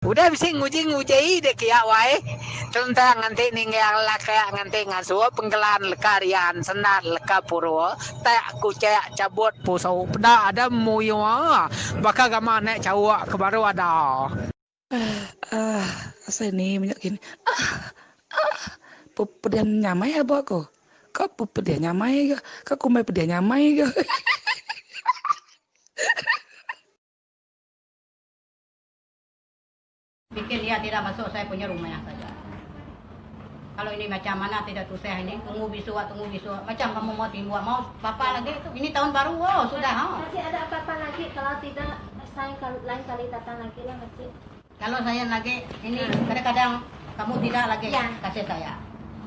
Udah bisi nguji-nguji dek kiya wai. Telentang nganti ninggang laka nganti ngasuh pengkelan leka rian sendat leka puru tak kuchek chabut pusu peda ada muyuh baka gama anak chauk ke baru ada. Ah ah asai ni menya kini ah ah pedih nyamai aba ko ka pedih nyamai ga ka kumbai pedih nyamai ga. Bikin dia tidak masuk saya punya rumah saja. Kalau ini macam mana tidak tusah ini, tunggu besok, tunggu besok. Macam kamu mau timbuk, mau apa lagi itu. Ini tahun baru, oh sudah. Oh. Makcik ada apa-apa lagi? Kalau tidak, saya lain kali datang lagi lah makcik. Kalau saya lagi, ini kadang-kadang kamu tidak lagi Ya. kasih saya.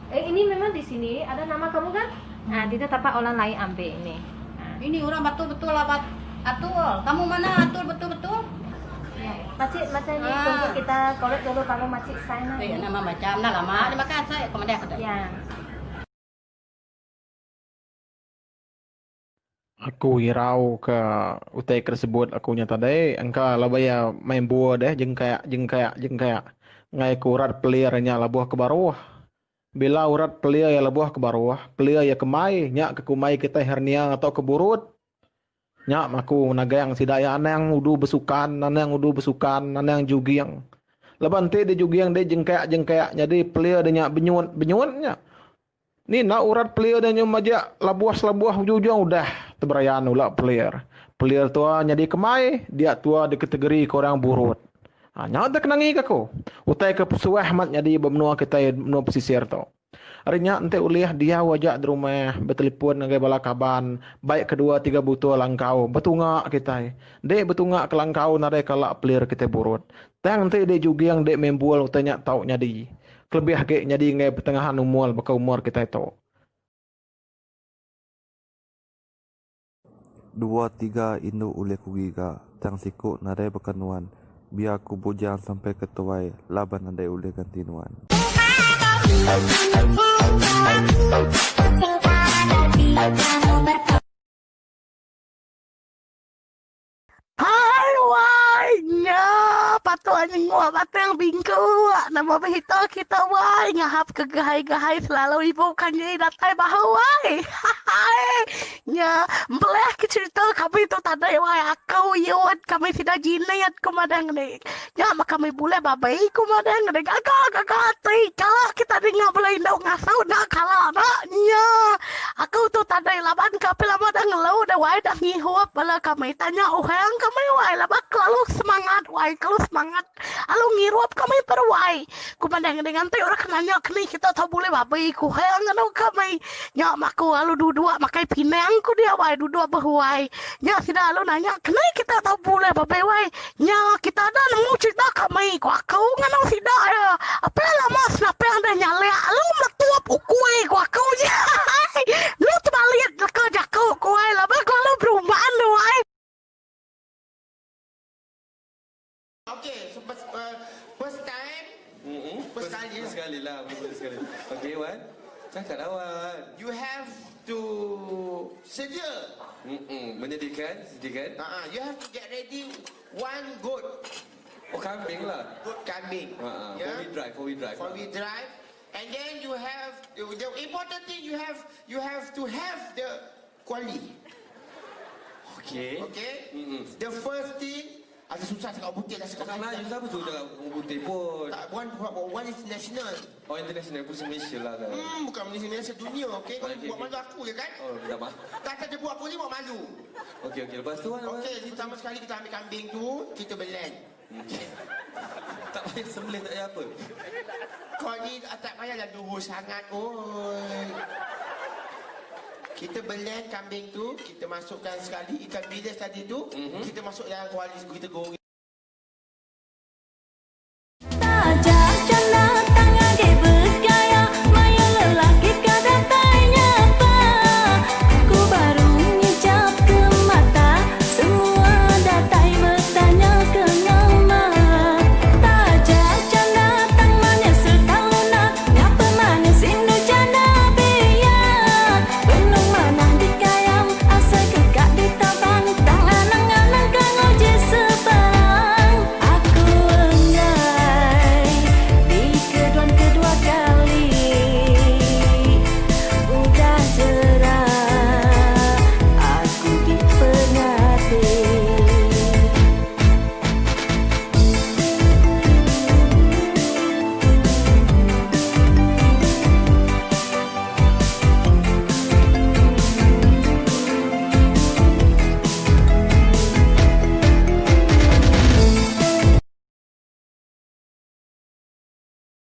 Eh, ini memang di sini ada nama kamu kan? Nah, tidak dapat orang lain ambil ini. Nah. Ini orang betul-betul lah, atul. Kamu mana atul betul-betul? Ya. Makcik macam ni Ah. tunggu kita korek dulu baru makcik sign lah. Eh, nama macam nak lama. Terima kasih. Kemudian aku Ya. Aku irau ke utai ke disebut aku nya tadi engka laban iya main bua deh jengkak jengkak jengkak ngai ke urat pelir nya lebuh ke baruh. Bila urat pelir iya lebuh ke baruh, pelir iya kemai nya ke kumbai kitai hernia tauka burut. Nya aku nagang sida iya anang udu besukan, anang udu besukan, anang juging. Laban enti deh juging deh jengkak jengkak nyadi pelir deh nya benyut benyut nya. Ni enda urat pelir deh nyu majak labuh selabuh ujung ujung udah teberayan ula pelir. Pelir tua nyadi kemai dia tua dikategori ke orang burut. Ha, nya utai ke nangi ke aku. Utai ke suah amat nyadi ba menua kitai menua pesisir tu. Ari nya enti ulih diau aja di rumah betelefon ngagai bala kaban baik kedua tiga butul langkau betunga kitai. Enti betunga ke langkau nadai kala pelir kitai burut. Tang enti dek juging dek membul utai nya tau nyadi. Kelebih agi nyadi ngagai pertengahan umur baka umur kitai tu. Dua tiga indu ulih ku giga tang siku nadai baka nuan biar ku bujang sampai ke tuai laban nadai ulih ganti nuan. Hai wai nya patut nyenguk batang bingku nama berita kita wai ngahap ke gahai-gahai selalu ibu kanji datai bahu wai hai nya belah ke cerita kami tu tadi wai aku yut kami sida jinit ku madah ngeni nya meh kami bulih babi ku madah ngeni gaga gaga ati kala kita ninga bala indu ngasu enda kala enda nya Aku tu tadai laban ka api lama dah ngelu deh wai dah ngihup bala kami tanya orang kami wai laban kelalu semangat wai kelalu semangat alu ngirup kami per wai ku mandai ngedi nganti orang ke nanya keni kita tau bulih babi ku hang anu kami nya mah aku alu duduk makai pinang ku dia wai duduk behuai nya sida alu nanya keni kita tau bulih babi wai nya kita dah nemu cerita kami ku aku nganu sida iya apai lama senapang deh nyalak alu meletup ukui ku aku nya lu tebalit leka jaku ku ai laban ku alu berumban tu ai. Okay, so first, uh, first time, Mm-mm. first kali lah. Sekali lah, betul sekali. Okay, Wan. Cakap lah, Wan. You have to sedia. Mm-mm. Menyediakan, sediakan. Uh-uh. You have to get ready one goat. Oh, kambing lah. Goat kambing. Uh-uh. Yeah? Four wheel drive, four wheel drive. Four wheel drive. And then you have the, the important thing you have you have to have the kuali. Okay. Okay? Mm-mm. The first thing ada susah cakap orang putih lah cakap Cakap Melayu siapa suruh cakap orang putih pun. Tak, bukan one is national. Oh, international pun Malaysia lah kan. Hmm, bukan Malaysia, Malaysia dunia, okey? Kau Okey, buat okey. malu aku je kan? Oh, minta maaf. Tak, tak, dia buat aku ni buat malu. Okey, okey. Lepas tu, Wan, Okey, pertama sekali kita ambil kambing tu, kita blend. Tak payah sembelih, tak payah apa. Kau ni ah, tak payahlah luhur sangat, oi. Kita blend kambing tu, kita masukkan sekali ikan bilis tadi tu, mm-hmm. kita masuk dalam kuali, kita goreng.